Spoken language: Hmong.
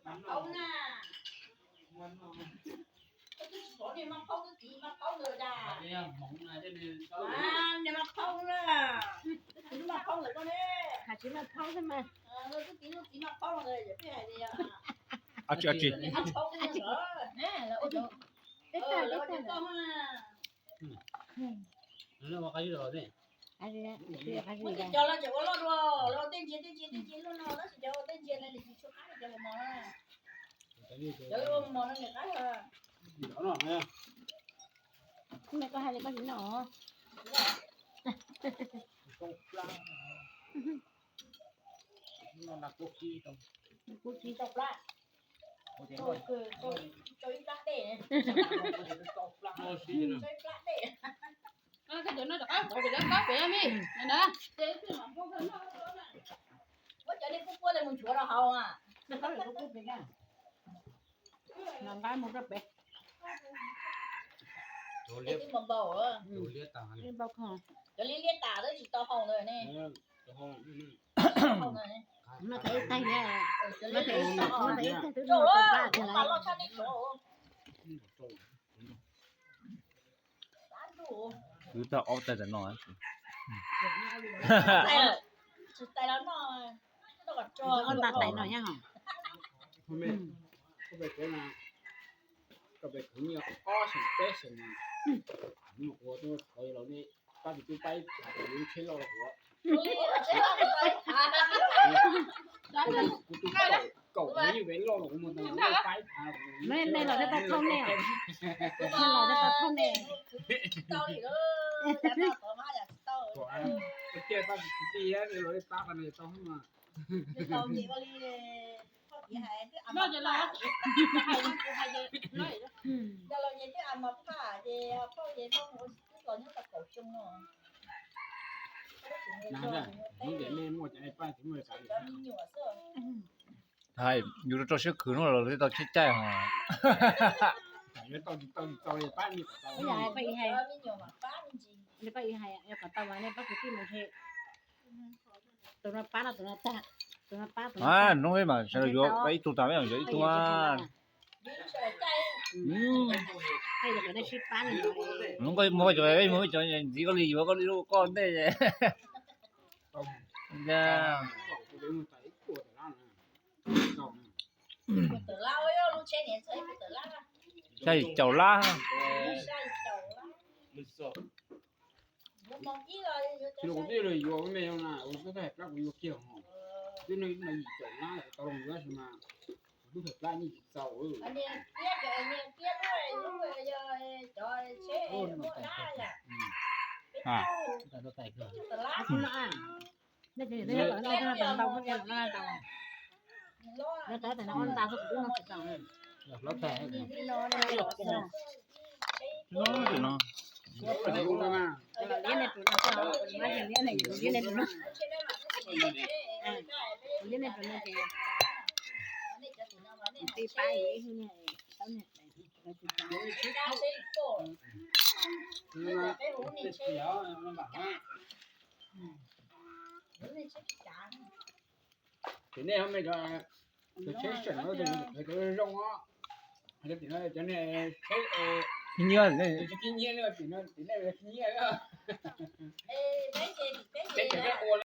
Maj phaub na. Koj twb tsis pom niag maj phaub twb txiv maj phaub ntawd da. Niag maj phaub na. Twb txiv maj phaub ntawd koj ne. Hais tsis maj phaub xwb mas. Twb txiv lub txiv maj phaub ntawd peb hais tias. Ab tsi ab tsi. Muab cov los ces ua loj dua, los tej ntsis tej ntsis tej ntsis luaj no tab sis cov ua tej ntsis no nws tsis tshua qab li cov ua mos na. Cov ua mos no nws qab. Koj hais li koj tsis noj. Kub kib tau plab. Muab cov nej kub puab mus nchuav rau hauv a. Nqa mus rau pem. Twb npau npau, cov liab liab tas twb tsis tau haus ntawd ne. Muab tau ib taig, muab tau ib taig twb muab tau pab loj tshaj nej tsuav. Twb tau ob taig tam no. Tsis tais los noj, ob nta tais no nyob hos. Koj pem khwv nyiaj ob xeem peb xeem, mus ua tus qhov los ne, pab tus tub pab ib phav, kuv lub tsheb loj los kuv, kuv tus kaum mev loj los kuv mus tau pab ib phav. Nej los thiaj tau thauj nej, nej los thiaj tau thauj nej. Tiag pab tus kwv tij los pab tau no tau mas. Hais yus rau siab khwv no los thiaj tau caij caij hos. Tus no pab no tus no tag, tus no pab tus no tag. Hnub peb mas sawv daws yuav ib tug tas, peb yuav ib tug mas. Hnub koj mus cov, mus cov ntxiv koj li yuav koj li lub koj ntej. Xya yim caum lab. Kuv twb yuav me na, kuv twb hais plab kuv yuav kiag hos. Twb no yim caum lab tau los yuav sis mas kuv twb hais plab yeej tsis txaus. Tim nej ho me cov tsheb seem no cov zoo os, tim no cov niag tsheb nyiaj, tim no tim nej nyiaj. Peb cov ua